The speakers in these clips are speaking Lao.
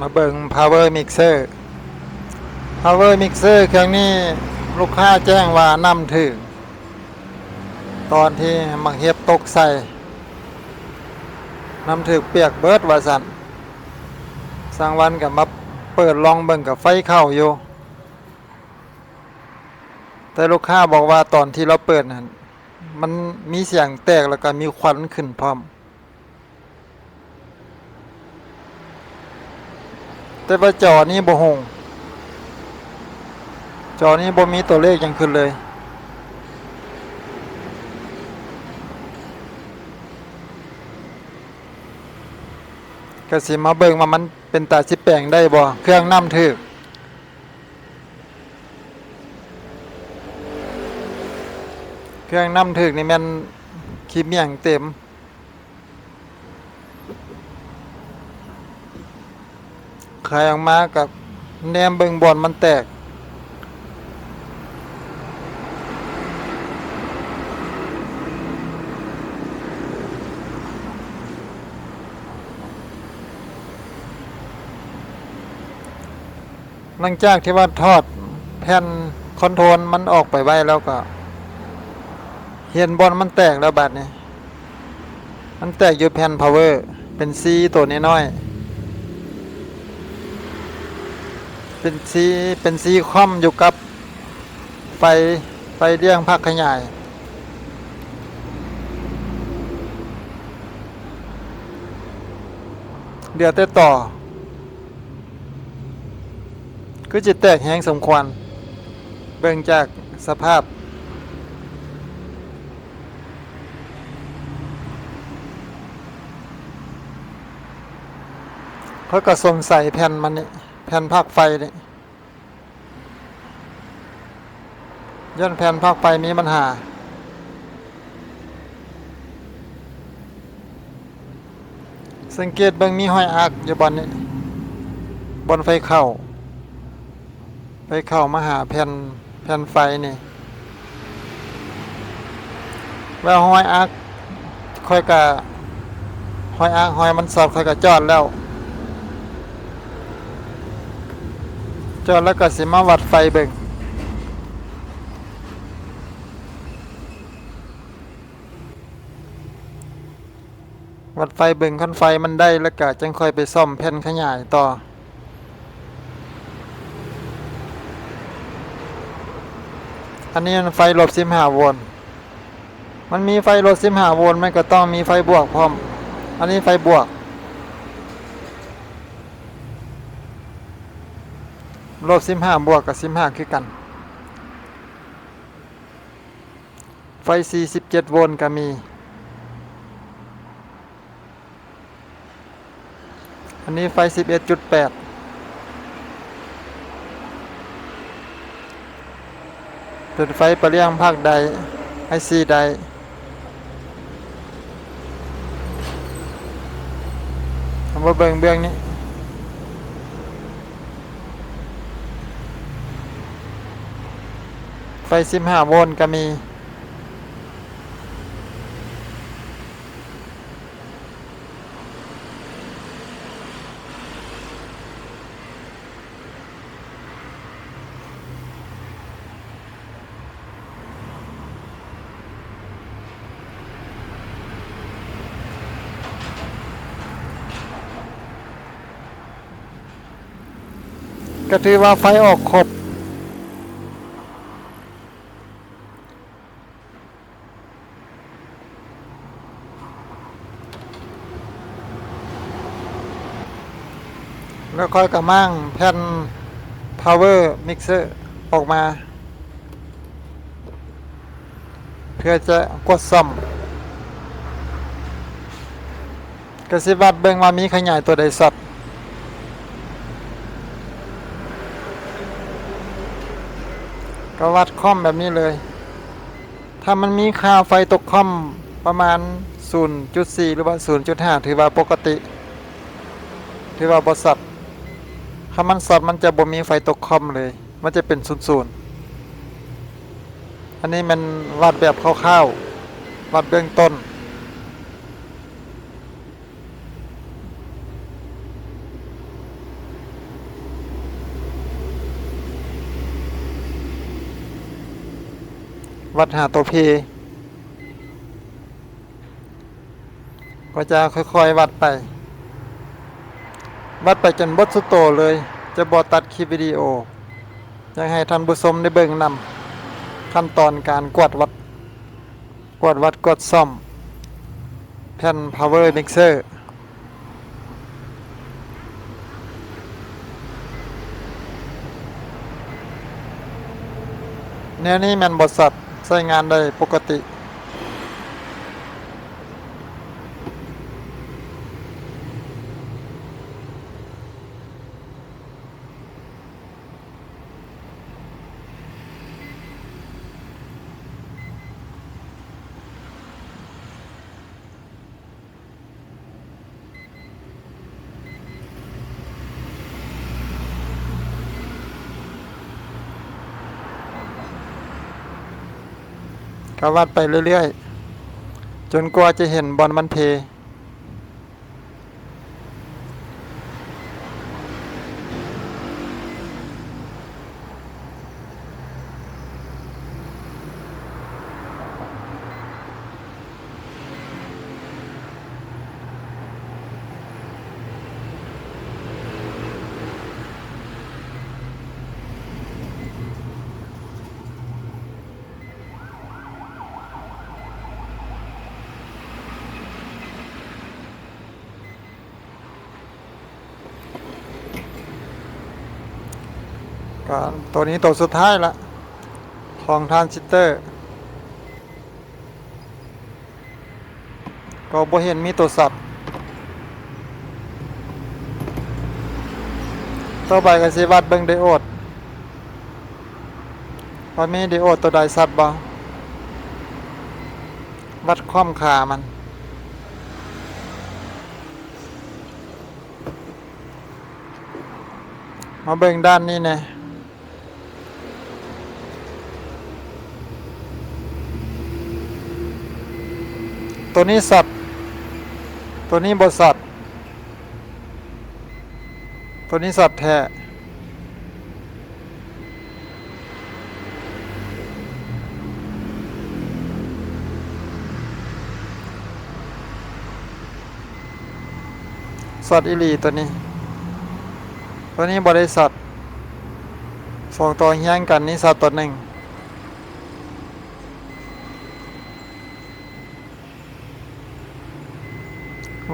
ມາເບິ່ງ power mixer power mixer ເຄື່ອງນີ້ ລູກຄ້າແຈ້ງວ່ານ້ຳຖືກ ຕອນທີ່ໝາກເຫັບຕົກໃສ່ ນ້ຳຖືກປຽກເບິດວ່າຊັ້ນ. ຊ່າງວັນກໍມາເປີດລອງເບິ່ງ ກໍໄຟເຂົ້າຢູ່ ແຕ່ລູກຄ້າບອກວ່າຕອນທີ່ລາວເປີດນັ້ນ ມັນມີສຽງແຕກ ແລ້ວກໍມີຄວັນຂຶ້ນພ້ອມ. ແຕ່ວ່າຈໍນີ້ບໍ່ຮຸ່ງ ຈໍນີ້ບໍ່ມີຕົວເລກຫຍັງຂຶ້ນເລີຍ. ກະຊິມາເບິ່ງວ່າມັນເປັນຕາຊິແປງໄດ້ບໍ່ ເຄື່ອງນ້ຳຖືກ ເຄື່ອງນ້ຳຖືກນີ້ແມ່ນຂີ້ໝ້ຽງເຕັມ. ໄຂອອກມາກໍແນມເບິ່ງບ່ອນມັນແຕກ. ຫຼັງຈາກທີ່ວ່າຖອດແຜ່ນຄອນໂທຣນມັນອອກໄປໄວ້ແລ້ວ ກໍເຫັນບ່ອນມັນແຕກແລ້ວບາດນີ້. ມັນແຕກຢູ່ແຜ່ນພາວເວີ ເປັນຊີໂຕນ້ອຍໆ ເປັນຊີ ເປັນຊີຄ່ອມຢູ່ກັບໄຟ ໄຟລ້ຽງພາກຂະຫຍາຍ. ເຫຼືອແຕ່ຕໍ່ ຄືຊິແຕກແຮງສົມຄວນ ເບິ່ງຈາກສະພາບ. ຂ້ອຍກໍສົງໄສແຜ່ນມັນນີ້ ແຜ່ນພາກໄຟນີ້ ຍ້ອນແຜ່ນພາກໄຟມີບັນຫາ. ສັງເກດເບິ່ງ ມີຮອຍອັກຢູ່ບ່ອນນີ້ ບ່ອນໄຟເຂົ້າ ໄຟເຂົ້າມາຫາແຜ່ນ ແຜ່ນໄຟນີ້ ແລ້ວຮອຍອັກ ຂ້ອຍກະ ຮອຍອັກ ຮອຍມັນຊັອດ ຂ້ອຍກະຈອດແລ້ວ ຈອດແລ້ວກະຊິມາວັດໄຟເບິ່ງ ວັດໄຟເບິ່ງ ຄັນໄຟມັນໄດ້ແລ້ວກະຈັ່ງຄ່ອຍໄປສ້ອມແຜ່ນຂະຫຍາຍຕໍ່. ອັນນີ້ມັນໄຟລົບສິບຫ້າໂວນ ມັນມີໄຟລົບສິບຫ້າໂວນ ມັນກໍຕ້ອງມີໄຟບວກພ້ອມ. ອັນນີ້ໄຟບວກ ລົບສິບຫ້າບວກກໍສິບຫ້າຄືກັນ. ໄຟສີ່ສິບເຈັດໂວນກໍມີ ອັນນີ້ໄຟສິບເອັດຈຸດແປດ ເປັນໄຟປະລ້ຽງພາກໄດ ໄອຊີໄດ. ເຮົາມາເບິ່ງເບື້ອງນີ້ ໄຟສິບຫ້າໂວນກໍມີ. ກໍຖືວ່າໄຟອອກຄົບ. ແລ້ວຂ້ອຍກໍມ້າງແຜ່ນພາວເວີມິກເຊີອອກມາ ເພື່ອຈະກວດສອບ. ກະຊິວັດເບິ່ງວ່າມີຂະຫຍາຍຕົວໃດຊັອດ ກໍວັດຄ່ອມແບບນີ້ເລີຍ. ຖ້າມັນມີຄ່າໄຟຕົກຄ່ອມປະມານສູນຈຸດສີ່ ຫຼືວ່າສູນຈຸດຫ້າ ຖືວ່າປົກກະຕິ ຖືວ່າບໍ່ຊັອດ. ຄັນມັນຊັອດ ມັນຈະບໍ່ມີໄຟຕົກຄ່ອມເລີຍ ມັນຈະເປັນສູນໆ. ອັນນີ້ແມ່ນວັດແບບຄ່າວໆ ວັດເບື້ອງຕົ້ນ. ວັດຫາໂຕ P ກໍຈະຄ່ອຍໆວັດໄປ, ວັດໄປຈົນເບິດຊຸດໂຕເລີຍ, ຈະບໍ່ຕັດຄລິບວິດີໂອ. ຢາກໃຫ້ທ່ານຜູ້ຊົມໄດ້ເບິ່ງນຳຂັ້ນຕອນການກວດວັດ, ກວດວັດກວດສ້ອມແຜ່ນ Power Mixer. ແນວນີ້ແມ່ນບໍ່ຊັອດ, ໃຊ້ງານໄດ້ປົກກະຕິ. ກໍວັດໄປເລື້ອຍໆ ຈົນກວ່າຈະເຫັນບ່ອນມັນເພ. ກໍໂຕນີ້ໂຕສຸດທ້າຍລະ ຂອງທຣານຊິດເຕີ ກໍບໍ່ເຫັນມີໂຕຊັອດ. ຕໍ່ໄປກໍຊິວັດເບິ່ງໄດໂອດ ວ່າມີໄດໂອດໂຕໃດຊັອດບໍ່? ວັດຄວາມຄ່າມັນ. ມາເບິ່ງດ້ານນີ້ແດ່. ໂຕນີ້ຊັອດ, ໂຕນີ້ບໍ່ຊັອດ, ໂຕນີ້ຊັອດແທ້. ຊັອດອີ່ຫຼີໂຕນີ້, ໂຕນີ້ບໍ່ໄດ້ຊັອດ. ສອງໂຕຮຽງກັນນີ້ຊັອດໂຕໜຶ່ງ.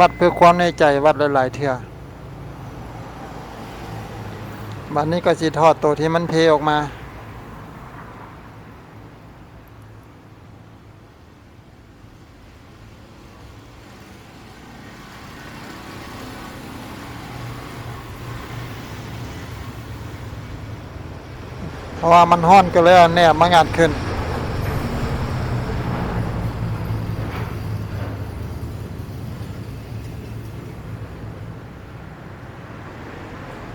ວັດເພື່ອຄວາມແນ່ໃຈ, ວັດຫຼາຍໆເທື່ອ. ບາດນີ້ກໍຊິຖອດໂຕທີ່ມັນເພອອກມາ. ເພາະວ່າມັນຮ້ອນ ກໍເລີຍເອົາແໜບມາງັດຂຶ້ນ.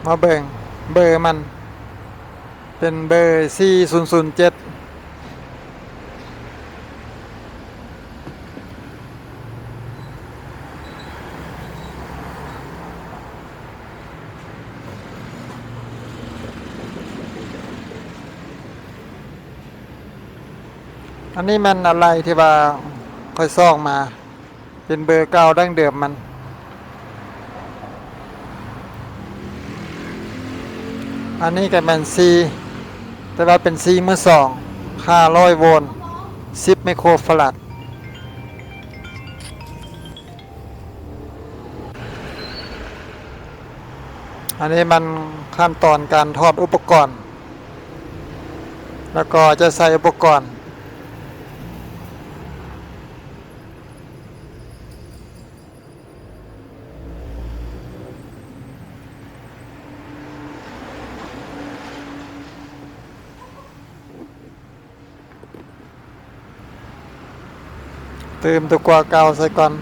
ມາເບິ່ງເບີມັນ ເປັນເບີສີ່ສູນສູນເຈັດ. ອັນນີ້ແມ່ນອາໄຫຼ່ທີ່ວ່າຂ້ອຍຊອກມາ. ເປັນເບີເກົ່າດັ້ງເດີມມັນ. ອັນນີ້ກໍແມ່ນຊີ ແຕ່ວ່າເປັນຊີມືສອງ ຫ້າຮ້ອຍໂວນ ສິບໄມໂຄຣຟາຣາດ. ອັນນີ້ມັນຂັ້ນຕອນການຖອດອຸປະກອນ ແລ້ວກໍຈະໃສ່ອຸປະກອນ. ຕື່ມຕົວກວ່າເກົ່າໃສ່ກ່ອນ.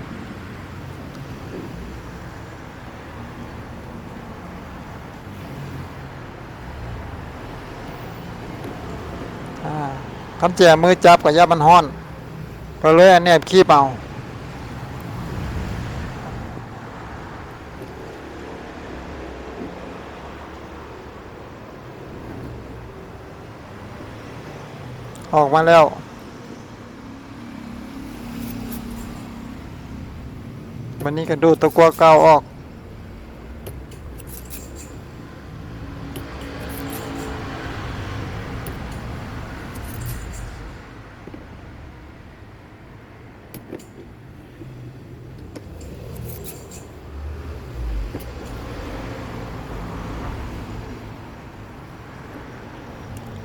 ອາ ຄຳແຈມືຈັບກໍຢ້ານມັນຮ້ອນ ກໍເລີຍແນບຄີບເອົາ. ອອກມາແລ້ວ. ອັນນີ້ກໍດູດຕະກົ່ວເກົ່າອອກ.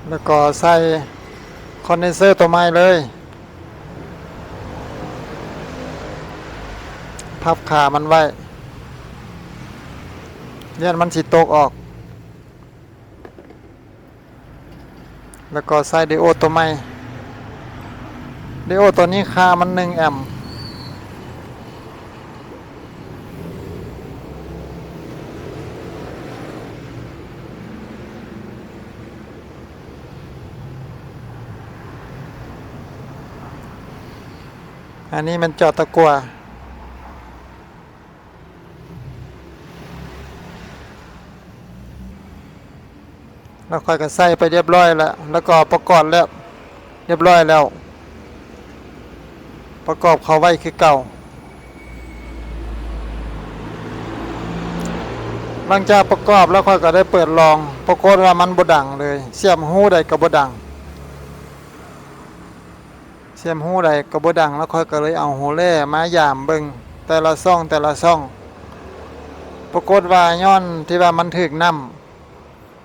ແລ້ວກໍໃສ່ຄອນເດນເຊີຕົວໃໝ່ເລີຍ. ພັບຂາມັນໄວ້ ຢ້ານມັນຊິຕົກອອກ. ແລ້ວກໍໃສ່ໄດໂອດຕົວໃໝ່. ໄດໂອດຕົວນີ້ຄ່າມັນໜຶ່ງແອມ. ອັນນີ້ແມ່ນຈອດຕະກົ່ວ. ແລ້ວຂ້ອຍກໍໃສ່ໄປຮຽບຮ້ອຍແລ້ວ ແລ້ວກໍປະກອບແລ້ວ ຮຽບຮ້ອຍແລ້ວ ປະກອບເຂົ້າໄວ້ຄືເກົ່າ. ຫຼັງຈາກປະກອບແລ້ວ ຂ້ອຍກໍໄດ້ເປີດລອງ ປາກົດວ່າມັນບໍ່ດັງເລີຍ ສຽບຮູໃດກໍບໍ່ດັງ. ສຽບຮູໃດກໍບໍ່ດັງ ແລ້ວຂ້ອຍກໍເລີຍເອົາຫົວແລ່ມາຢາມເບິ່ງແຕ່ລະຊ່ອງແຕ່ລະຊ່ອງ ປາກົດວ່າຍ້ອນທີ່ວ່າມັນຖືກນ້ຳ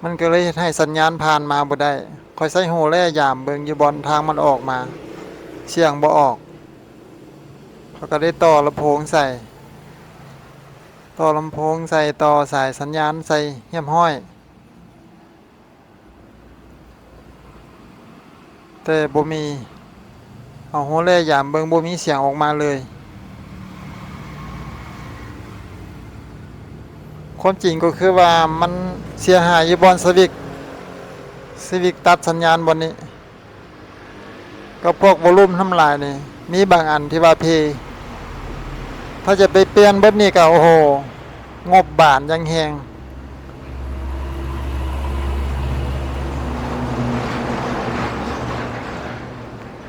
ມັນກໍເລີຍເຮັດໃຫ້ສັນຍານຜ່ານມາບໍ່ໄດ້. ຂ້ອຍໃຊ້ຫົວແລ່ຢາມເບິ່ງຢູ່ບ່ອນທາງມັນອອກມາ ສຽງບໍ່ອອກ. ຂ້ອຍກໍໄດ້ຕໍ່ລຳໂພງໃສ່ ຕໍ່ລຳໂພງໃສ່ ຕໍ່ສາຍສັນຍານໃສ່ຮຽບຮ້ອຍ. ແຕ່ບໍ່ມີ ເອົາຫົວແລ່ຢາມເບິ່ງ ບໍ່ມີສຽງອອກມາເລີຍ. ຄວາມຈິງກໍຄືວ່າມັນເສຍຫາຍຢູ່ບ່ອນສະວິກ ສະວິກຕັດສັນຍານບ່ອນນີ້. ກັບພວກວໍລຸ່ມທັງຫຼາຍນີ້ ມີບາງອັນທີ່ວ່າເພ. ຖ້າຈະໄປປ່ຽນເບິດນີ້ກໍ ໂອ້ໂຫ ງົບບານຢ່າງແຮງ.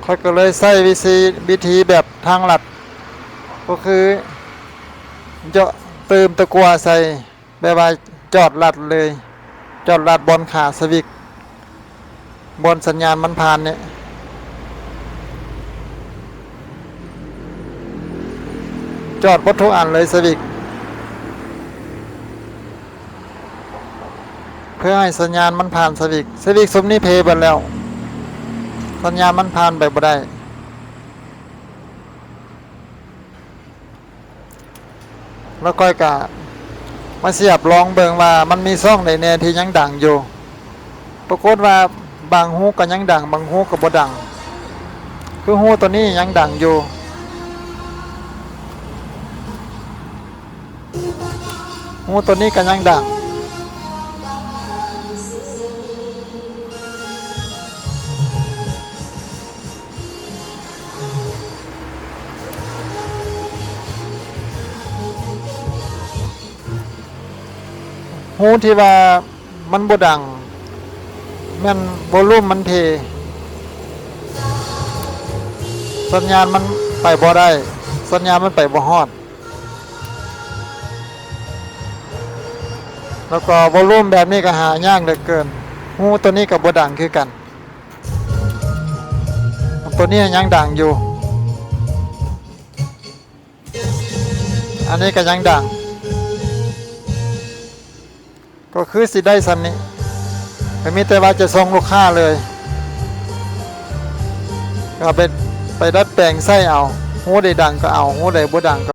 ຂ້ອຍກໍເລີຍໃຊ້ວິທີ ວິທີແບບທາງລັດ ກໍຄືເຈາະ ຕື່ມຕະກົ່ວໃສ່ ແບບວ່າຈອດລັດເລີຍ ຈອດລັດບ່ອນຂາສະວິກ ບ່ອນສັນຍານມັນຜ່ານນີ້ ຈອດເບິດທຸກອັນເລີຍສະວິກ ເພື່ອໃຫ້ສັນຍານມັນຜ່ານສະວິກ. ສະວິກຊຸມນີ້ເພເບິດແລ້ວ ສັນຍານມັນຜ່ານໄປບໍ່ໄດ້. ແລ້ວຂ້ອຍກະມາສຽບລອງເບິ່ງວ່າມັນມີຊ່ອງໃດແດ່ທີ່ຍັງດັງຢູ່. ປາກົດວ່າບາງຮູກໍຍັງດັງ ບາງຮູກໍບໍ່ດັງ. ຄືຮູຕົວນີ້ຍັງດັງຢູ່. ຮູຕົວນີ້ກໍຍັງດັງ. ຮູທີ່ວ່າມັນບໍ່ດັງ ແມ່ນວໍລຸ່ມມັນເພ ສັນຍານມັນໄປບໍ່ໄດ້ ສັນຍານມັນໄປບໍ່ຮອດ. ແລ້ວກໍວໍລຸ່ມແບບນີ້ກໍຫາຍາກເຫຼືອເກີນ. ຮູຕົວນີ້ກໍບໍ່ດັງຄືກັນ. ຕົວນີ້ຍັງດັງຢູ່. ອັນນີ້ກໍຍັງດັງ. ກໍຄືຊິໄດ້ສ່ຳນີ້. ກໍມີແຕ່ວ່າຈະສົ່ງລູກຄ້າເລີຍ. ກໍເອົາໄປ ໄປດັດແປງໃຊ້ເອົາ. ຮູໃດດັງກໍເອົາ. ຮູໃດບໍ່ດັງກໍ